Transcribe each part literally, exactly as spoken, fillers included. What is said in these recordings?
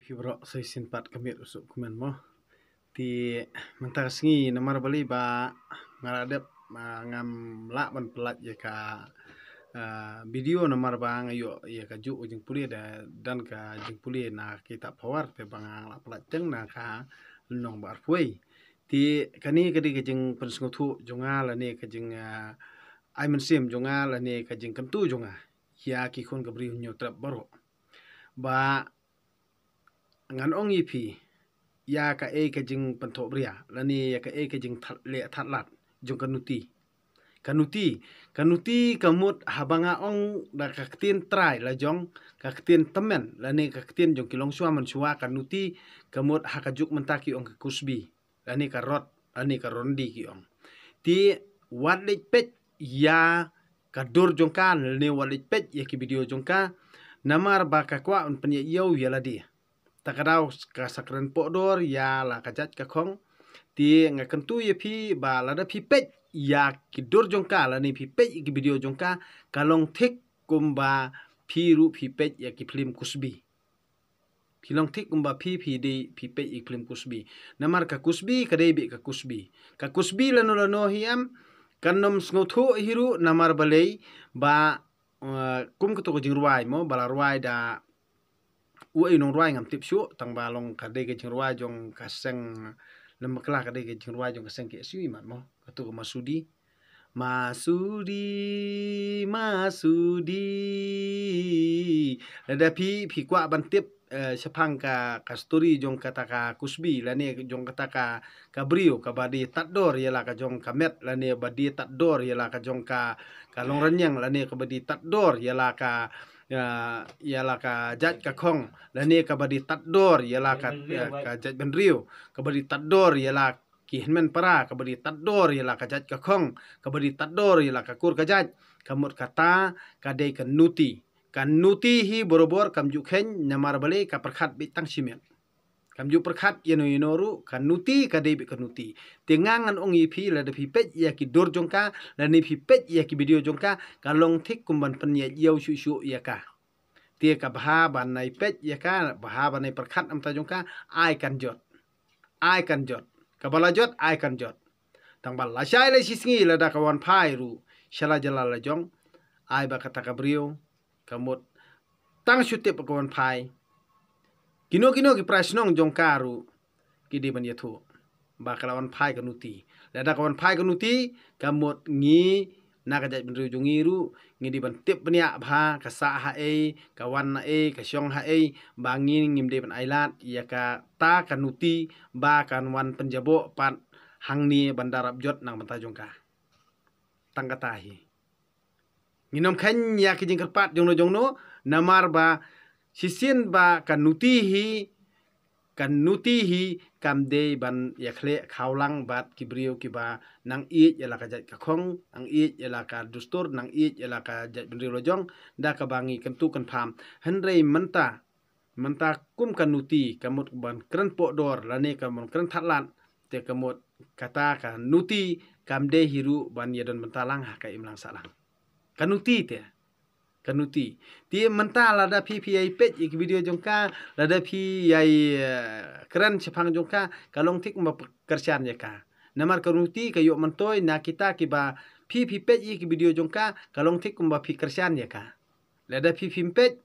Ki bro, sa shisien pat ka miet u suk kmen mo. Te mynta ka sngi namar balei ba nga la dep, ah, ngam lah ban pyllait ïa ka, ah, video namar ba nga ïoh ïa ka juk jingpule da don ka jingpule na kita power te ba nga la pyllait teng na ka lynnong ba arphew. Te kane ka dei ka jingpynsngewthuh jong nga lane ka jing, ah, ai mynsiem jong nga lane ka jingkyntu jong nga ïa ki khun ka briew Hynñiewtrep baroh. Ba ngan ong ïa phi ïa kaei ka jingpynthohbria lane ïa kaei ka jingthat leh that lad jong ka Nuti. Ka Nuti, ka Nuti ka mut haba nga ong da ka ktien trai la jong, ka ktien tymmen lane ka ktien jong ki longshuwa manshuwa, ka Nuti ka mut ha ka juk mynta ki ong ka kusbi lane ka rot lane ka rondi ki ong. Te wat leit peit ïa ka dur jong ka lane wat leit peit ïa ki video jong ka, namar ba ka kwah ban pynïaid ïew ïa lade. Ta ka daw ka sa kren pohdor ïa la ka jait ka khong. Te nga kyntu ïa phi ba lada phi peit ïa ki dur jong ka lane phi peit ïa ki video jong ka, ka long thik kumba phi ruh phi peit ïa ki phlim kusbi. Phi long thik kumba phi phi dei phi peit ïa ki phlim kusbi. Namar ka kusbi ka dei beit ka kusbi. Ka kusbi lano lano hi em, kan ym sngewthuh hi ruh namar balei ba, eh, kum kato ka jingrwai mo ba la rwai da uei u nongrwai ngam tip shuh, tang ba long ka dei ka jingrwai jong ka seng, lem bakla ka dei ka jingrwai jong ka seng K S U i mat mo, kato ka Masudi. Masudi, Masudi. Lada phi, phi kwah ban tip, eh, shaphang ka, ka story jong kata ka kusbi lane jong kata ka, ka briew kaba dei tad dor ïa la ka jong ka met lane ba dei tad dor ïa la ka jong ka, ka longrynïeng lane kaba dei tad dor ïa la ka, ïa, ïa la ka jait ka khong lane kaba dei tad dor ïa la ka, ïa ka jaitbynriew, kaba dei tad dor ïa la ki hynmen para, kaba dei tad dor ïa la ka jait ka khong, kaba dei tad dor ïa la ka kur ka jait. Ka mut kata ka dei ka Nuti. Ka Nuti hi borabor kam ju kheiñ namar balei, ka pyrkhat beit tang shimet. Kam ju pyrkhat ïano ïano ruh, ka Nuti ka dei beit ka Nuti. Te nga ngan ong ïa phi lada phi peit ïa ki dur jong ka lane phi peit ïa ki video jong ka, ka long thik kum ban pynïaid ïew shuh shuh ïa ka. Te ka bha ban ai peit ïa ka, bha ban ai pyrkhat namar ta jong ka, ai kan jot. Ai kan jot. Kaba la jot ai kan jot. Tang ba lashai lashisngi lada ka wan phai ruh sha la jylla la jong, ai ba kata ka briew ka mut tang shu tip ba ka wan phai, kino kino ki pra shnong jong ka ruh ki dei ban ïathuh ba ka la wan phai ka Nuti. Lada ka wan phai ka Nuti, ka mut ngi na ka jaitbynriew jong ngi ruh ngi dei ban tip bniah bha ka sah haei, ka wan haei, ka shong haei, ba ngi ngim dei ban ailad ïa kata ka Nuti ba kan wan pynjaboh pat hangne ban da rap jot na ka bynta jong ka. Tang kata hi. Ngin ym kheiñ ïa ki jingkyrpad jongno jongno, namar ba shisien ba ka Nuti hi, ka Nuti hi kam dei ban ïakhleh khawlang bad ki briew kiba nang ïeit ïa la ka jait ka khong, nang ïeit ïa la ka dustur, nang ïeit ïa la ka jaitbynriew la jong, da kaba ngi kyntu kynpham. Hynrei mynta, mynta kum ka Nuti ka mut ban kren pohdor lane ka mut kren thadlad, te ka mut kata ka Nuti kam dei hi ruh ban ïadon bynta lang ha ka imlang sahlang. Ka Nuti te, ka Nuti. Te mynta lada phi phi ïai peit ïa ki video jong ka, lada phi ïai, eh, kren shaphang jong ka, ka long thik kumba phi kyrshan ïa ka. Namar ka Nuti ka ïoh myntoi na kita kiba phi phi peit ïa ki video jong ka, ka long thik kumba phi kyrshan ïa ka. Lada phi phim peit,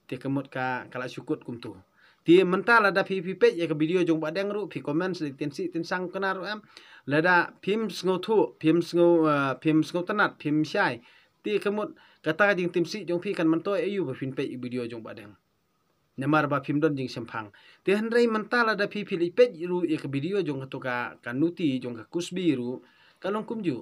te ka mut ka, ka la shu kut kumto. Te mynta lada phi phi peit ïa ka video jong Bah Deng ruh, phi comment sa tieng sih tieng sang kane ruh em. Lada phim sngewthuh, phim sngew, eh, phim sngewtynnat, phim shai, te ka mut kata ka jingtieng sih jong phi kan myntoi aïu ba phin peit ïa ka video jong Bah Deng. Namar ba phim don jingshemphang. Te hynrei mynta lada phi phi leit peit ruh ïa ka video jong kato ka, ka Nuti jong ka kusbi ruh, ka long kumjuh.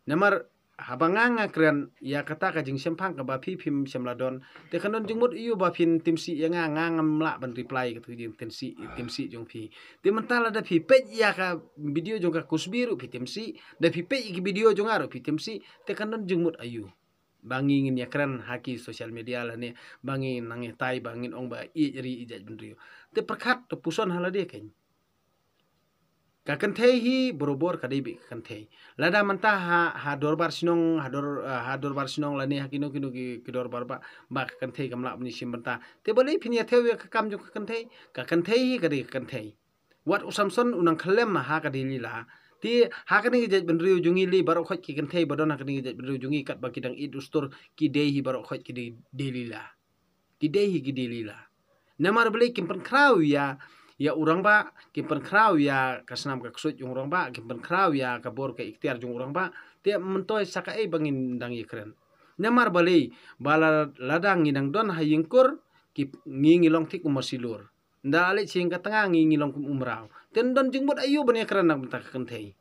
Namar haba nga nga kren ïa kata ka jingshemphang kaba phi phim shym la don, te kan don jingmut aïu ba phin tieng sih ïa nga, nga ngam lah ban reply ïa kato ka jingtieng sih, tieng sih jong phi. Te mynta lada phi peit ïa ka video jong ka kusbi ruh phi tieng sih, da phi peit ïa ka video jong nga ruh phi tieng sih, te kan don jingmut aïu ba ngi ngin ïakren ha ki social media lane ba ngi nang ïatai ba ngin ong ba ïeit ri ïeit jaitbynriew. Te pyrkhat to puson ha lade kein. Ka kynthei hi barabor ka dei beit ka kynthei. Lada mynta ha, ha dorbar shnong, ha dor, ah, ha dorbar shnong lane ha kino kino ki, ki dorbar ba, ba ka kynthei kam lah ban ïashim bynta. Te balei phin ïathew ïa ka kam jong ka kynthei? Ka kynthei hi ka dei ka kynthei. Wat u Samson u nang khlem ha ka Delila. Te ha kane ka jaitbynriew jong ngi lei baroh khoit ki kynthei ba don ha kane ka jaitbynriew jong ngi katba ki dang ïeit dustur ki dei hi baroh khoit ki dei Delila. Ki dei hi ki Delila. Namar balei kim pynkhraw ïa, ïa u rangbah, kim pynkhraw ïa ka snam ka ksuid jong u rangbah, kim pynkhraw ïa ka bor ka iktiar jong u rangbah. Te myntoi sa kaei ba ngin dang ïakren? Namar balei ba la, lada ngi dang don ha ïingkur, ki, ngi ngi long thik kum u masilur. Nda leit sha ïing ka tnga ngi ngi long kum u mraw. Te don jingmut aïu ban ïakren na ka bynta ka kynthei?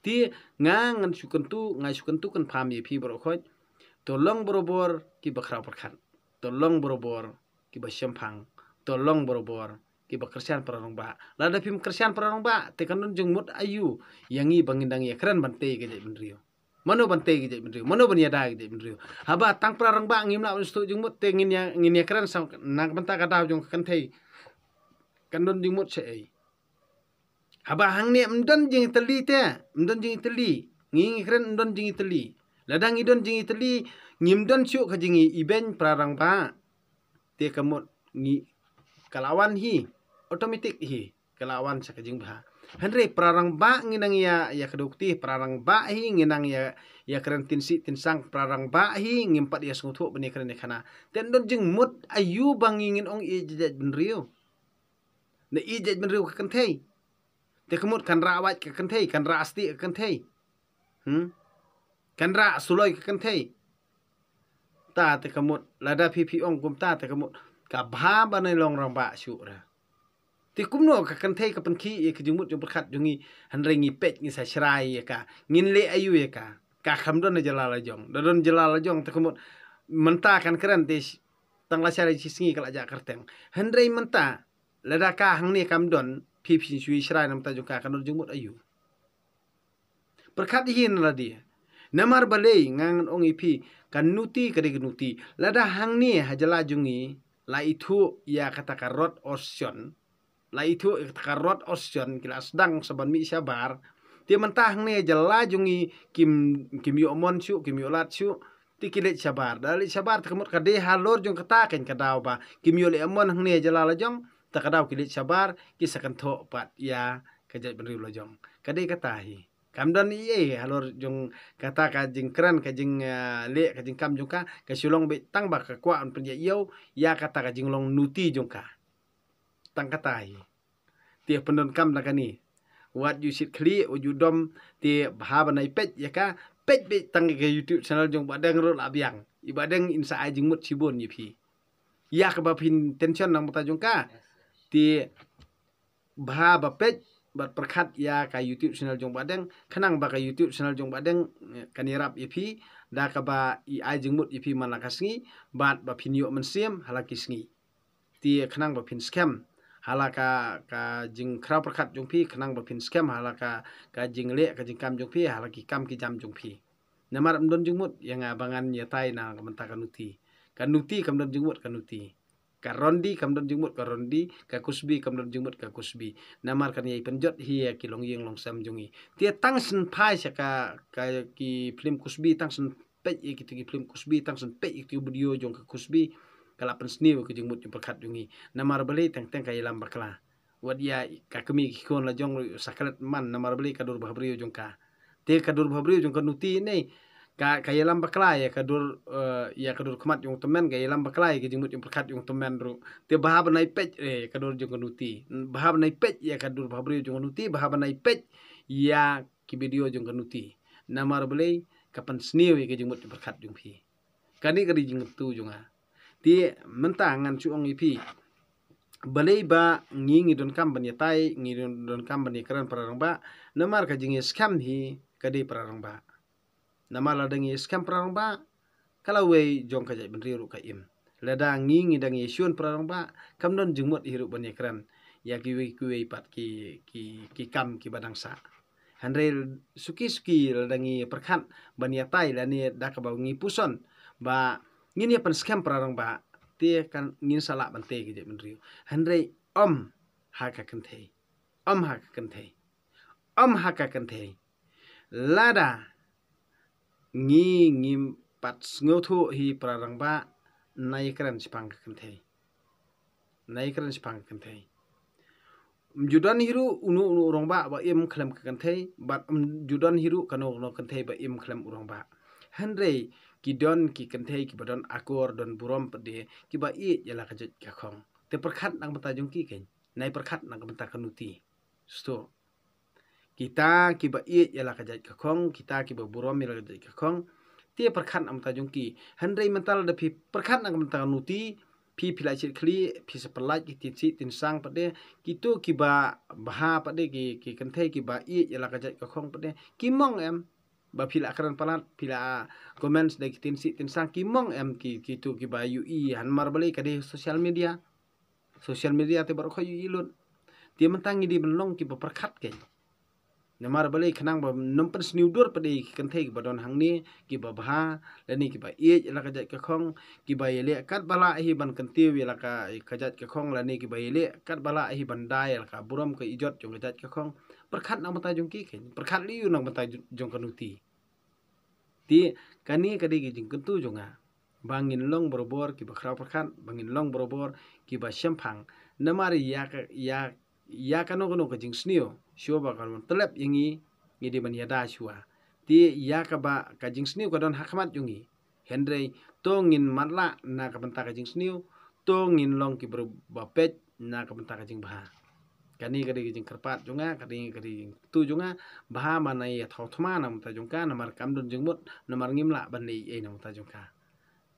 Te nga ngan shu kyntu, nga shu kyntu kynpham ïa phi baroh khoit. To long barabor kiba khraw pyrkhat. To long barabor kiba shemphang. To long barabor kiba kyrshan para rangbah. Lada phim kyrshan para rangbah te kan don jingmut aïu ïa ngi ba ngin dang ïakren ban tei ka jaitbynriew? Mano ban tei ka jaitbynriew? Mano ban ïada ka jaitbynriew? Haba tang para rangbah ngim lah ban sngewthuh jingmut te ngin ïa, ngin ïakren sa na ka bynta ka daw jong ka kynthei. Kan don jingmut shaei? Haba hangne ym don jingïatylli te, ym don jingïatylli. Ngi ngi kren ym don jingïatylli. Lada ngi don jingïatylli, ngim don shuh ka jingïaibeiñ para rangbah. Te ka mut ngi ka la wan hi, automatic hi, ka la wan sha ka jingbha. Hynrei para rangbah ngi nang ïa, ïa kdew kti, para rangbah hi ngi nang ïa, ïa kren tynsih tynsang, para rangbah hi ngim pat ïa sngewthuh ban ïa kren ïa khana. Te don jingmut aïu ba ngi ngin ong ïa jaitbynriew? Na ïa jaitbynriew ka kynthei. Te ka mut kan rah wait ka kynthei, kan rah stieh ka kynthei. Hmm? Kan rah suloi ka kynthei. Ta te ka mut lada phi phi ong kumta te ka mut ka bha ban ïa long rangbah shuh ra. Te kumno ka kynthei ka pynkhih ïa ka jingmut jingpyrkhat jong ngi, hynrei ngi peit ngi sa shrai ïa ka. Ngin leh aïu ïa ka? Ka kham don jylla la jong. Da don jylla la jong te ka mut mynta kan kren te sh-, tang la shai shisngi ka la jah kyrteng. Hynrei mynta lada ka hangne kam don, phi phin shu ïa shrai na ka bynta jong ka, kan don jingmut aïu? Pyrkhat hi na lade. Namar balei nga ngan ong ïa phi, ka nuti ka dei ka nuti. Lada hangne ha jylla jong ngi la ithuh ïa kata ka rot orsion, la ithuh ïa kata ka rot orsion ki la sdang sa ban mih shabar. Te mynta hangne ha jylla jong ngi kim, kim ïoh mon shuh, kim ïoh lad shuh. Te ki leit shabar, da leit shabar te ka mut ka dei halor jong kata kein ka daw ba kim ïoh leh mon hangne ha jylla la jong. Ta ka daw ki leit shabar, ki sa kynthoh pat ïa ka jaitbynriew la jong. Ka dei kata hi. Kam don ei ei halor jong kata ka jingkren, ka jing, ah, leh, ka jingkam jong ka, ka shu long beit tang ba ka kwah ban pynïaid ïew ïa kata ka jinglong nuti jong ka. Tang kata hi. Te pyndonkam na kane. Wat ju shit khlieh, wat ju dom, te bha ban ai peit ïa ka, peit beit tang ka YouTube channel jong Bah Deng ruh la biang. I Bah Deng in sa ai jingmut shibun ïa phi. Ïa kaba phin tension na ka bynta jong ka. Te bha ba peit bad pyrkhat ïa ka YouTube channel jong Bah Deng, khnang ba ka YouTube channel jong Bah Deng, eh, kan ïarap ïa phi, da kaba i ai jingmut ïa phi man la ka sngi, bad ba phin ïoh mynsiem ha la ki sngi. Te khnang ba phin skhem ha la ka, ka jingkhraw pyrkhat jong phi, khnang ba phin skhem ha la ka, ka jingleh, ka jingkam jong phi, ha la ki kam ki jam jong phi. Namar ym don jingmut ïa nga ba ngan ïatai na ka bynta ka nuti. Ka nuti kam don jingmut ka nuti. Ka rondi kam don jingmut ka rondi, ka kusbi kam don jingmut ka kusbi. Namar kan ïai pynjot hi ïa ki longïing longsem jong ngi. Te tang shen phai sha ka, ka ki film kusbi, tang shen peit ïa kito ki film kusbi, tang shen peit ïa kito ki video jong ka kusbi, ka la pynsniew ïa ka jingmut jingpyrkhat jong ngi. Namar balei? Teng teng ka ïalam bakla. Wat ïa ka kmie ki khun la jong ruh sa klet man, namar balei? Ka dur bhabriew jong ka. Te ka dur bhabriew jong ka nuti ne ka, ka ïalam bakla ïa ka dur, eh, ïa ka dur khmat jong u tymmen, ka ïalam bakla ïa ka jingmut jingpyrkhat jong u tymmen ruh. Te bha ban ai peit, eh, ka dur jong ka nuti. Bha ban ai peit ïa ka dur bhabriew jong ka nuti, bha ban ai peit ïa ki video jong ka nuti. Namar balei? Ka pynsniew ïa ka jingmut jingpyrkhat jong phi. Kane ka dei jingkyntu jong nga. Te mynta ngan shu ong ïa phi, balei ba ngi ngi donkam ban ïatai, ngi don, donkam ban ïakren para rangbah? Namar ka jingïaskhem hi ka dei para rangbah. Namar lada ngi ïaskhem para rangbah, ka lawei jong ka jaitbynriew ruh ka im. Lada ngi ngi dang ïashun para rangbah, kam don jingmut hi ruh ban ïakren ïa kiwei kiwei pat ki, ki, ki kam kiba dang sah. Hynrei suki suki lada ngi pyrkhat ban ïatai lane da kaba ngi puson ba ngin ïa pynskhem para rangbah, te kan ngin sa lah ban tei ka jaitbynriew. Hynrei ym ha ka kynthei. Ym ha ka kynthei. Ym ha ka kynthei. Lada ngi ngim pat sngewthuh hi para rangbah, nai kren shaphang ka kynthei. Nai kren shaphang ka kynthei. Ym ju don hi ruh uno uno u rangbah ba im khlem ka kynthei, bad ym ju don hi ruh kano kano kynthei ba im khlem u rangbah. Hynrei ki don ki kynthei kiba don akor, don burom pat de, kiba ïeit ïa la ka jait ka khong. Te pyrkhat na ka bynta jong ki kein. Nai pyrkhat na ka bynta ka nuti. Sngewthuh. Kita kiba ïeit ïa la ka jait ka khong, kita kiba burom ïa la ka jait ka khong. Te pyrkhat na ka bynta jong ki. Hynrei mynta lada phi pyrkhat na ka bynta ka nuti, phi phi la shit khlieh, phi sa pyllait ki tin sih tin sang pat de, kito kiba bha pat de, ki, ki kynthei kiba ïeit ïa la ka jait ka khong pat de, ki mong em? Ba phi la kren palat, phi la comment da ki tin sih tin sang, ki mong em ki, kito kiba ïohi, namar balei ka dei social media. Social media te baroh khoit ïohi lut. Te mynta ngi dei ban long kiba pyrkhat kein. Namar balei? Khnang ba ym pynsniew dur pat de ki kynthei kiba don hangne, kiba bha, lane kiba ïeit ïa la ka jait ka khong, kiba ïaleh katba lah hi ban kyntiew ïa la ka, ka jait ka khong, lane kiba ïaleh katba lah hi ban da ïa la ka burom ka ijot jong ka jait ka khong. Pyrkhat na ka bynta jong ki kein, pyrkhat lei na ka bynta jong ka nuti. Te kane ka dei ka jingkyntu jong nga, ba ngin long barabor kiba khraw pyrkhat, ba ngin long barabor kiba shemphang. Namar ïa ka, ïa, ïa kano kano ka jingsniew, shuwa ba kan wan tlep ïa ngi, ngi dei ban ïada shuwa. Te ïa kaba ka jingsniew ka don ha khmat jong ngi, hynrei to ngin matlah na ka bynta ka jingsniew, to ngin long kiba peit na ka bynta ka jingbha. Kane ka dei ka jingkyrpad jong nga, kane ka dei ka jingkyntu jong nga, bha ma nai ïa thaw thma na ka bynta jong ka, namar kam don jingmut, namar ngim lah ban leh ei ei na ka bynta jong ka.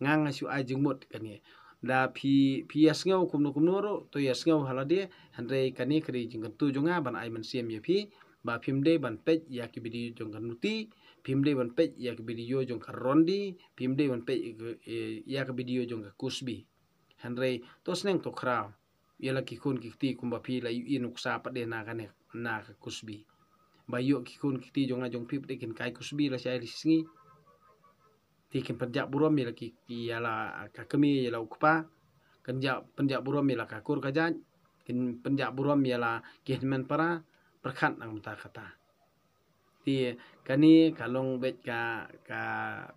Nga nga shu ai jingmut kane. Da phi, phi ïa sngew kumno kumno ruh, to ïa sngew ha lade, hynrei kane ka dei jingkyntu jong nga ban ai mynsiem ïa phi, ba phim dei ban peit ïa ki video jong ka Nuti, phim dei ban peit ïa ki video jong ka Rondi, phim dei ban peit ïa ki, eh, ïa ki video jong ka Kusbi. Hynrei to sneng to khraw ïa la ki khun ki kti kumba phi la ïohi nuksa pat de na kane, na ka Kusbi. Ba ïoh ki khun ki kti jong nga jong phi pat de kin kai Kusbi la shai la sngi. Te kin pynjah burom ïa la ki, ïa la ka kmie ïa la u kpa. Kin jah, pynjah burom ïa la ka kur ka jait. Kin pynjah burom ïa la ki hynmen para. Pyrkhat na ka bynta kata. Te kane ka long beit ka, ka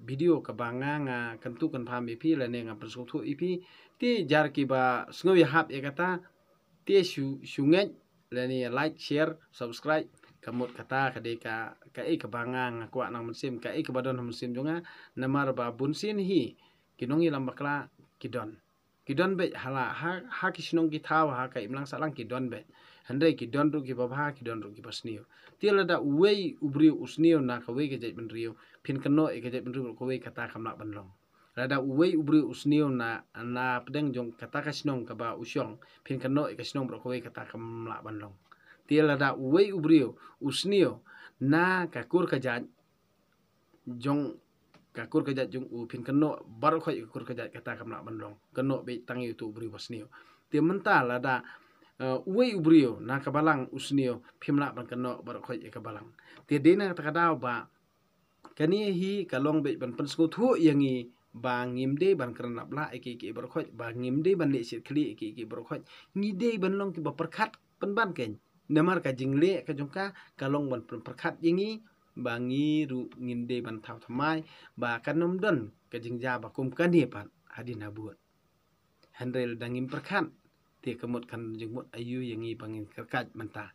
video kaba nga, nga kyntu kynpham ïa phi lane nga pynsngewthuh ïa phi. Te jar kiba sngew ïahap ïa kata, te shu, shu ngeit lane like, share, subscribe. Ka mut kata ka dei ka, kaei kaba nga, nga kwah na ka mynsiem, kaei kaba don ha mynsiem jong nga. Namar ba bun sien hi ki nongïalam bakla ki don. Ki don beit ha la, ha, ha ki shnong ki thaw, ha ka imlang sahlang ki don beit. Hynrei ki don ruh kiba bha, ki don ruh kiba sniew. Te lada uwei u briew u sniew na kawei ka jaitbynriew, phin kynnoh ïa ka jaitbynriew baroh kawei, kata kam lah ban long. Lada uwei u briew u sniew na, na pdeng jong kata ka shnong kaba u shong, phin kynnoh ïa ka shnong baroh kawei, kata kam lah ban long. Te lada uwei u briew u sniew na ka kur ka jait jong ka kur ka jait jong u, phin kynnoh baroh khoit ïa ka kur ka jait, kata kam lah ban long. Kynnoh beit tang ïa uto u briew ba sniew. Te mynta lada, eh, uwei u briew na ka balang u sniew, phim lah ban kynnoh baroh khoit ïa ka balang. Te dei na kata ka daw ba kane hi ka long beit ban pynsngewthuh ïa ngi ba ngim dei ban kren laplah ïa kiei kiei baroh khoit, ba ngim dei ban leh shit khlieh ïa kiei kiei baroh khoit. Ngi dei ban long kiba pyrkhat pynban keiñ. Namar ka jingleh ka jong ka, ka long ban pyn-, pyrkhat ïa ngi ba ngi ruh ngin dei ban thaw thymmai ba kan ym don ka jingjia ba kum kane pat hadien habud. Hynrei lada ngim pyrkhat, te ka mut kan jingmut aïu ïa ngi ba ngin kyrkhat mynta.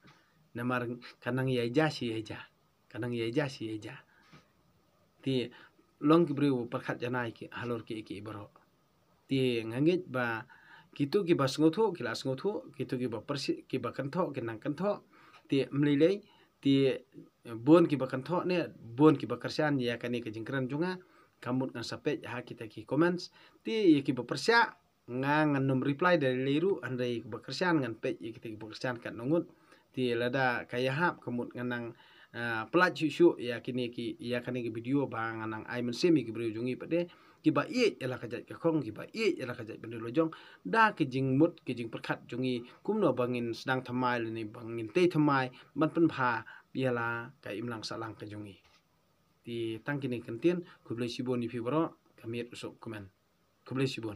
Namar ka nang ïaid ja shi ïaid ja. Ka nang ïaid ja shi ïaid ja. Te long ki briew pyrkhat janai ki halor kiei kiei baroh. Te nga ngeit ba kito kiba sngewthuh ki la sngewthuh, kito kiba pyrshah, kiba kynthoh ki nang kynthoh. Te ym lei lei, te bun kiba kynthoh ne bun kiba kyrshan ïa kane ka jingkren jong nga. Ka mut ngan sa peit ha kita ki comments. Te ïa kiba pyrshah nga ngan nym reply da lei lei ruh, hynrei kiba kyrshan ngan peit ïa kita kiba kyrshan katno ngut. Te lada ka ïahap ka mut ngan nang, ah, pyllait shuh shuh ïa kine ki, ïa kane ki video ba ngan nang ai mynsiem ïa ki briew jong ngi pat de, kiba ïeit ïa la ka jait ka khong, kiba ïeit ïa la ka jaitbynriew la jong, da ki jingmut ki jingpyrkhat jong ngi, kumno ba ngin sdang thymmai lane ba ngin tei thymmai ban pynbha ïa la ka imlang sahlang ka jong ngi. Te tang kine ki kyntien, khublei shibun ïa phi baroh, ka miet u suk kmen. Khublei shibun.